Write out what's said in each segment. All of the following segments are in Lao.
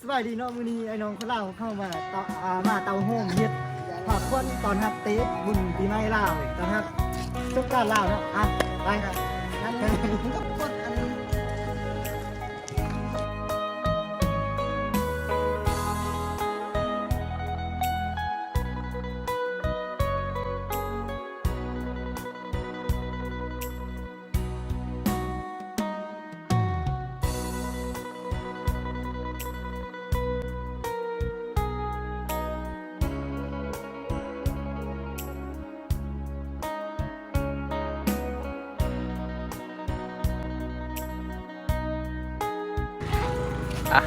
ສະບາຍດີເນາະ ມື້ນີ້ອ້າຍນ້ອງຄົນລາວເຮົາມາເຕົາ ອ່າ ມາເຕົາໂຮມເຮັດພາບຄວັນຕ້ອນຮັບເຕະບຸນປີໃໝ່ລາວ ຕ້ອນຮັບສົງການລາວເນາະ. ອ່ະ ໄປ ອ່ະ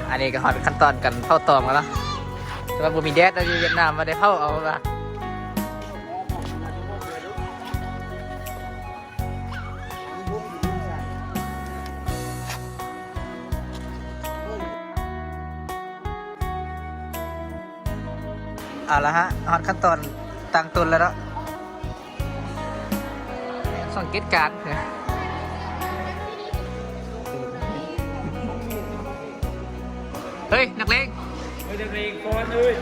ອັນນີ້ກໍຮອດຂັ້ນຕອນການເຜົາຕອງແລ້ວເນາະ ແຕ່ວ່າບໍ່ມີແດດເນາະ ຢູ່ຫວຽດນາມວ່າໄດ້ເຜົາເອົາວ່າ. ເອົາລະຮະ ຮອດຂັ້ນຕອນຕັ້ງຕົ້ນແລ້ວເນາະ ສັງເກດການ. ເຮີ້ຍ ນັກເລງ ເຮີ້ຍ ນັກເລງກ່ອນເອີຍ.